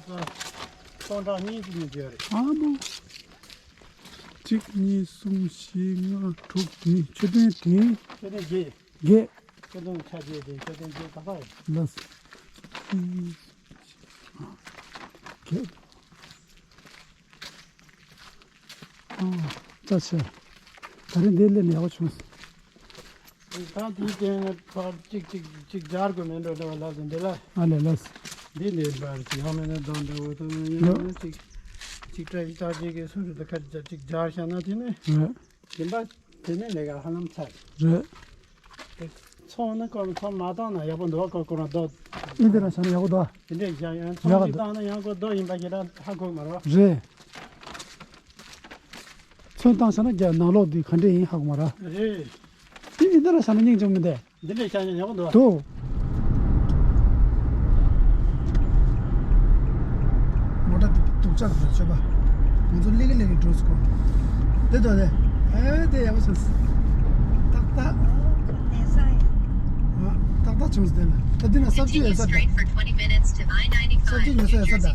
སྟོང་ཕྲག་གཉིས་ཀྱི་ཉིན་བརྗོད་རེད། ཨ་མོ། གཅིག་གཉིས་གསུམ་བཞི་ལྔ་དྲུག་བདུན། མཆོད་རྟེན་བདུན། མཆོད་རྟེན་བརྒྱད། བརྒྱད། མཆོད་རྟེན་ཆ་བརྒྱད་དེ་མཆོད་རྟེན་བརྒྱད་ད་ལྟ་ཡོད། ལགས། གཅིག་གཉིས་གསུམ་བཞི་ལྔ་བརྒྱད། ཨ། ལྟ་ཆེ། ད་རིང་འདིར་སླེབས་ནས་ཡག་པོ་བྱུང་སོང་། ད་དེའི་སྟེང་ནས་ཕར་གཅིག་གཅིག་གཅིག་སྦྱར་དགོས་མེད་འགྲོ་འདྲ་བ་ལབ་ཟིན་འདི་ལ། ཨ་ལས་ལགས། འདི་ནས་ཕར་གཅིག་ཡང་མིན་ན་གདོན་འདྲ་བོ་དང་ཡང་མིན་ན་གཅིག་གཅིག་བཀྲ་ཤིས་རྟགས་བརྒྱད་ཀྱི་སུ་རུ་དུ་ཁ་ཅིག་གཅིག་སྦྱར་བཞག་ན་དེ་ནས། རེད། བདེན་པ་དེ་ནས་ལས་ཀ་ཧ་ལམ་ཚར། རེད། དེ་ཚོང་ནི་ཁོ་ཚོང་མ་བཏང་ན་ཡག་པོ་འདུག་ཁོ་ཁོ་རང་རྡོ། ཨིན་དེ་རང་བྱས་ན་ཡག་པོ་འདུག་དེ་འདྲས་བཞག་ཡང་ཚོང་ཡག་ཅིག་འདུག་བཏང་ན་ཡང་ཁོ་རྡོ་ཡིན་པ་ཞེ་དྲག་ཧ་གོ་མ་རེད། རེད། ཚོན་བཏང་ས་ན་རྒྱ་ནང་ལོགས་འདི་ག་འདྲས་ཡིན་ཧ་གོ་མ་རེད། རེད། དེ་ཨིན་དེ་རང་བྱས་ན་སྙིང་རྗེ་མི་འདུག་འདི་འདྲས་བྱས་ན་ཡག་པོ་འདུག་འདུག་མོ་ཊ་དེ་སྡུག་ཅག་དང་སྤྱོད་པ། ང་ཚོ་ལེགས་ལེགས་འགྲོ་སྐོར། དེ་དོ་དེ། ཨེ་དེ་ཡག་པོ་བྱུང་། ཏག་ཏག་ཨ་ཏག་ཏག་བྱུང་སྟེ་ལ། ད་འདི་ན་ས་བཅུད་ཡོད་ས་འདྲ། ས་བཅུད་ཡོད་ས་ཡོད་ས་འདྲ།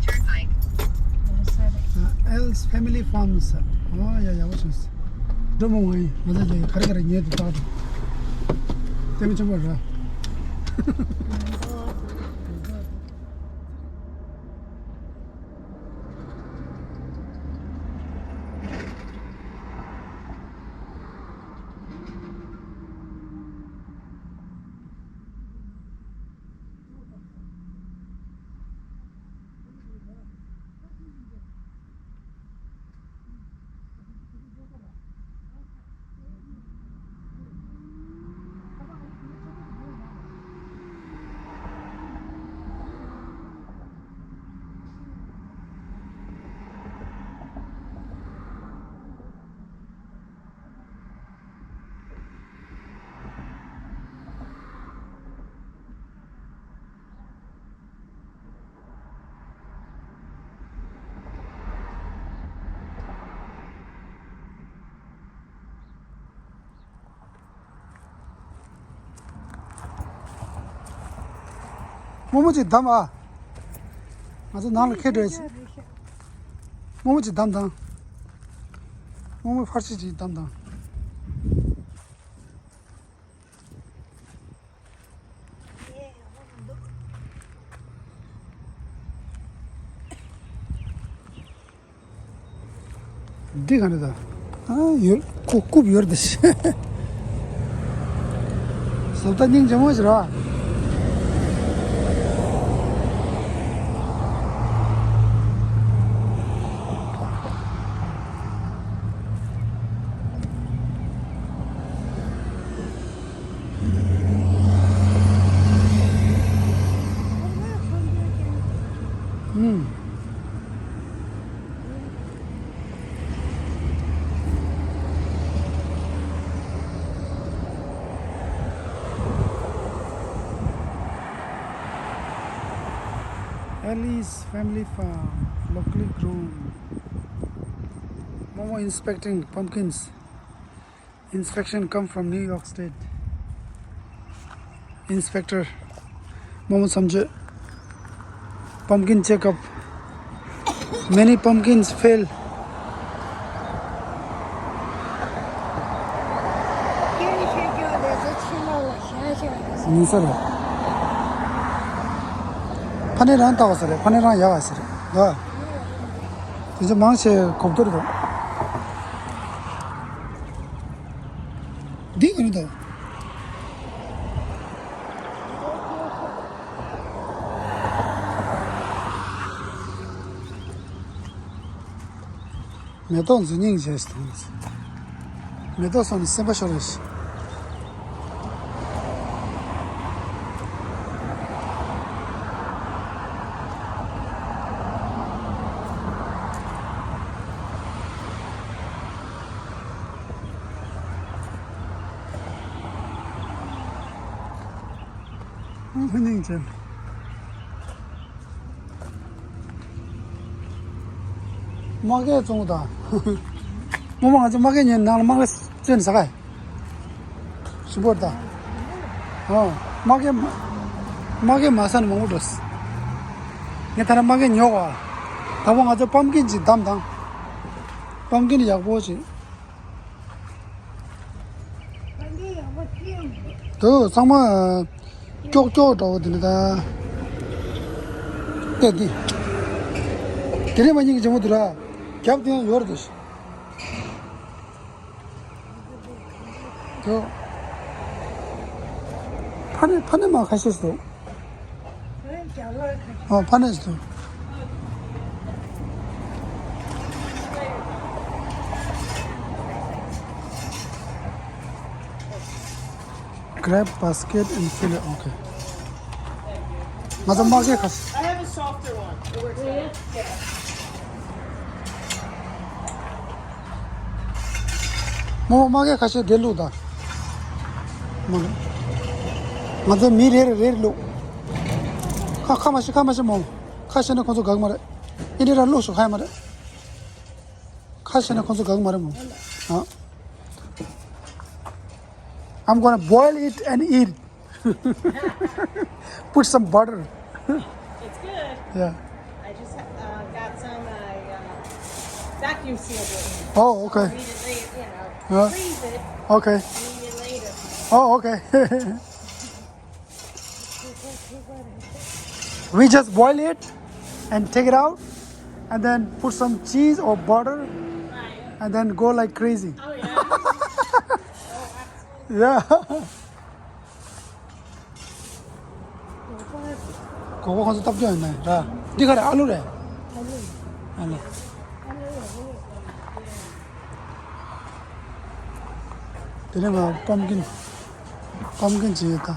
ཨ། L's Family Farms། ཨོ་ཡ་ཡག་པོ་བྱུང་། འགྲོ་མོ་ང་ཡིན། ང་ཚོ་ཀྱི་ག་རེ་ག་རེ་ཉལ་དུ་བཏགས་དང་། ལྟད་མོ་ཆེན་པོ་རེད། རྨོ་མོ་ཅིག་བདམས་ཨ། ང་ཚོ་ནང་ལ་ཁེལ་འགྲོ་ཡ་ཅིག་རྨོ་མོ་ཅིག་བདམས་དང་། རྨོ་མོ་ཕར་ཕྱི་ཅིག་བདམས་དང་། འདི་ག་རེ་ད། ཨ་ཡོད་ཁོ་རྐུབ་ཡོད་དེ། བཟོ་ལྟ་སྙིང་རྗེ་མོ་ཞིག་རེད། ཨུམ། Ellie's Family Farm, locally grown. Momo inspecting pumpkins. Inspection come from New York State. Inspector Momo Samje. Pumpkin checkup. Many pumpkins fail. ཉིན་ས་རེད། ཕ་ནས་རང་ལྟ་བ་ས་རེད། ཕ་ནས་རང་ཡག་བ་ས་རེད་ད། དེ་ཚོ་མང་ཆེ་གོབ་ཏོར་དང་། འདི་ག་རེ་འདུག་མེ་ཏོག་འཛུལ་སྙིང་རྗེ་ཞིག་དང་། མེ་ཏོག་སོགས་ནི་སེམས་པ་ཤོར་རེ་ཞིག་ཧུན་ཧུན་ནིང་ཅན། དམག་སྐད་བཙོང་དང་། རྨོ་མོ་ང་ཚོ་དམག་སྐད་ཉན་ནང་ལ་དམག་སྐད་བཙོང་ཟ་ག་ཞིམ་པོ་དང་། ཨོ། དམག་སྐད་མ། དམག་སྐད་མ་ཟ་ན་མང་པོ་འགྲོ། ངས་ད་ལྟ་མ་གི་ཉོ་བ། ད་བོ་ང་ཚོ་པམ་ཀིན་ཅིག་བདམས་དང་། པམ་ཀིན་ཡག་པོ་ཅིག་དུ་ཚང་མ་ཀྱོག་ཀྱོག་འདྲ་བོ་དེ་ནི་ད། ལྟས་འདི། དེ་རིང་མ་ཉིན་གྱི་ཇེ་མོ་དུ་ར། རྒྱབ་དེ་ཡང་ཡོར་དུ། དུ། ཕ་ནི་ཕ་ནི་མ་ཁ་ཤས་སུ། ཨོ་ཕ་ནི་སུ། Grab basket and fill it. Okay. ང་ཚོ་མ་གི་ཁ་ཤས། I have a softer one. It works better. Yeah. མོ་མ་གི་ཁ་ཤས་དེ་བླུགས་དང་། མོ་ལ། ང་ཚོ་མི་རེ་རེ་རེ་བླུགས། ཁ་ཁ་མ་ཤི་ཁ་མ་ཤི་མོ། ཁ་ཤས་ན་ཁོ་ཚོ་དགའ་གི་མ་རེད། ཨི་འདྲ་ར་བླུགས་ཤོག་ཁ་ཡ་མ་རེད། ཁ་ཤས་ན་ཁོ་ཚོ་དགའ་གི་མ་རེད་མོ། ཨ། I'm gonna boil it and eat. Put some butter. It's good. Yeah. I just uh, got some uh, uh, vacuum sealed it. Oh, okay. Eat it later, you know. Yeah. Freeze it. Okay. Eat it later. Oh, okay. We just boil it and take it out and then put some cheese or butter and then go like crazy. Oh, yeah. Yeah. གོ་བ་ཁོང་ཚོ་སྟབས་ཀྱང་ཡིན་ན་ར། འདི་ག་རེ་ཨ་ལུ་རེད། ཨ་ལུ། དེ་ནས་ང་པམ་ཀིན། པམ་ཀིན་ཅིག་ཡོད་ད།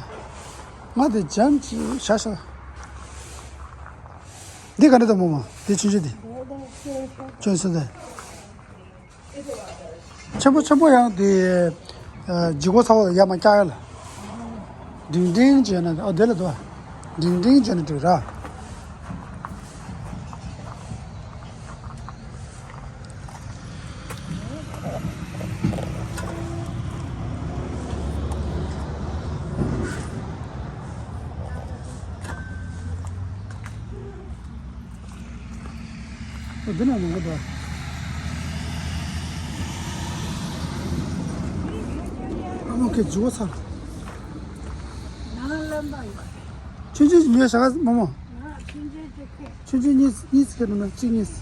ང་དེ་ཇམ་ཅིག་བྱ་ཤ། འདི་ག་འདྲ་དང་མོ་མ། འདི་ཆུང་ཆུང་དེ། ཅོན་སོ་དེ། ཆེན་པོ་ཆེན་པོ་ཡང་དེ། ལྗིད་ཁོག་ཚ་བོ་ཡར་མར་བཀྱག་ཡ་ལ། ཌིང་ཌིང་བྱས་ན་ཨོ་དེ་ལ་འདུག་ཌིང་ཌིང་བྱས་ན་འགྲིག་ར། འདི་ན་མང་པོ་འདུག་ཨ་མོ་ཁྱེད་ཇོ་ཚ། ནང་ལམ་པ་ཡོད། ཆུང་ཆུང་ཉོས་བཞག་མོ་མོ། ང་ཆུང་ཆུང་ཅིག་ཁྱེད། ཆུང་ཆུང་གཉིས་གཉིས་ཁྱེད་འདུག་ན་གཅིག་གཉིས།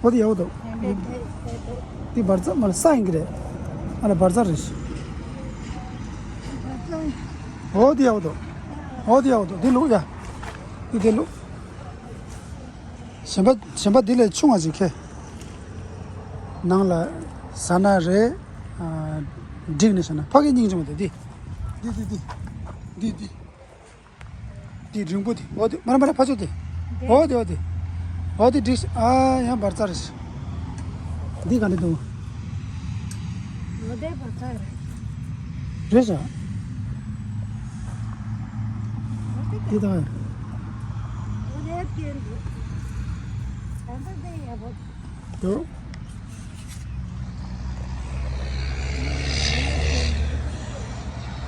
འོ་དེ་ཡག་པོ་འདུག་དེ་འདྲ་དེ་དེ་འདྲ། དེ་འབར་རྩ་མ་ལ་ས་ཡིན་གི་རེད། ཨ་ལ་འབར་རྩ་རེད། འོ་དེ་ཡག་པོ་འདུག་འོ་དེ་ཡག་པོ་འདུག་དེ་བླུགས་ཡ། དེ་དེ་བླུགས། གཞན་པ་གཞན་པ་འདི་ལས་ཆུང་བ་ཞིག་ཁྱེར། ནང་ལ་ཟ་ན་རེད། ཨ། འགྲིག་ནས་བྱས་ན་ཕ་གི་སྙིང་རྗེ་མོ་དེ་འདི། འདི་འདི་འདི། འདི་འདི། འདི་རིང་པོ་དེ། འོ་དེ་མ་ར་མ་ར་ཕ་ཚོ་དེ། འོ་དེ་འོ་དེ། འོ་དེ་འགྲིག་ཨ་ཡང་འབར་རྩ་རེད། འདི་ག་འདྲ་འདུག་འོ་དེ་འབར་རྩ་རེད། རེད་ཤག་འོ་དེ་འདི་དང་། འོ་དེ་སྐྱེས་འདུག་ད་ལྟ་དེ་ཡག་པོ། འདུག་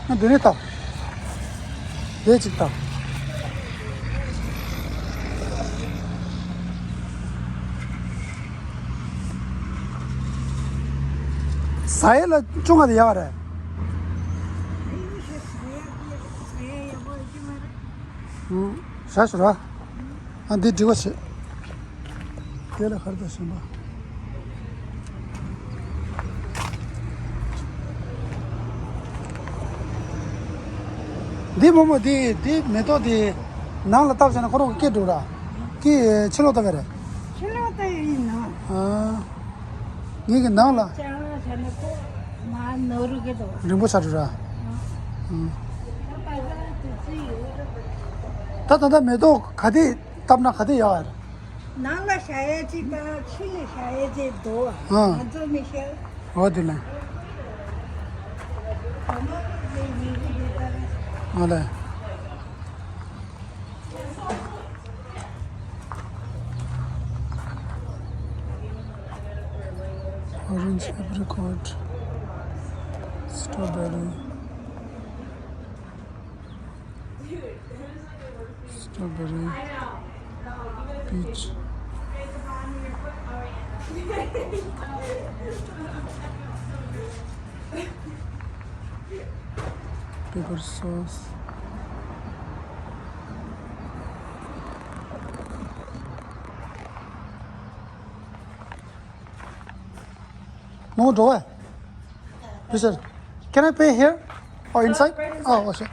ཨ་འདི་ནས་ལྟ། འདི་གཅིག་ལྟ། ཟ་ཡས་ལ་ཅུང་ང་དེ་ཡག་རེད། ཨུ། ཟ་ཞོར་ར། ཨ་འདི་འགྲིག་པ་བྱེད། དེ་ལ་ཧར་དང་ཞིམ་པ། འདི་མོ་མོ་འདི་འདི་མེ་ཏོག་འདི་ནང་ལ་བཏབ་བྱས་ན་ཁོ་རང་གི་སྐྱེ་འགྲོ་ར། ཀི་ཕྱི་ལོགས་བཏབ་ཡ་རེད། ཕྱི་ལོགས་བཏབ་ཡ་ཡིན་ནོ། ཨ། ངེད་ཀྱི་ནང་ལ། ལྕང་ལ་བྱས་ན་ཁོ་མ་ནོར་གི་འདུག་རིང་པོ་ཆགས་འགྲོ་ར། ཨ། ད་ད་ལྟ་མེ་ཏོག་ག་དེ་བཏབ་ན་ག་དེ་ཡག་རེད། ནང་ལ་བཞག་ཡས་ཅིག་དང་ཕྱི་ལ་བཞག་ཡས་ཅིག་འདུག་ཨ། ང་ཚོ་མི་ཤེས། འོ་དེ་ལ། འོ་ལ། Orange, apricot, strawberry, strawberry. Peach. Pepper sauce. No, drawer. Yes, sir. Can I pay here or inside? Oh, okay.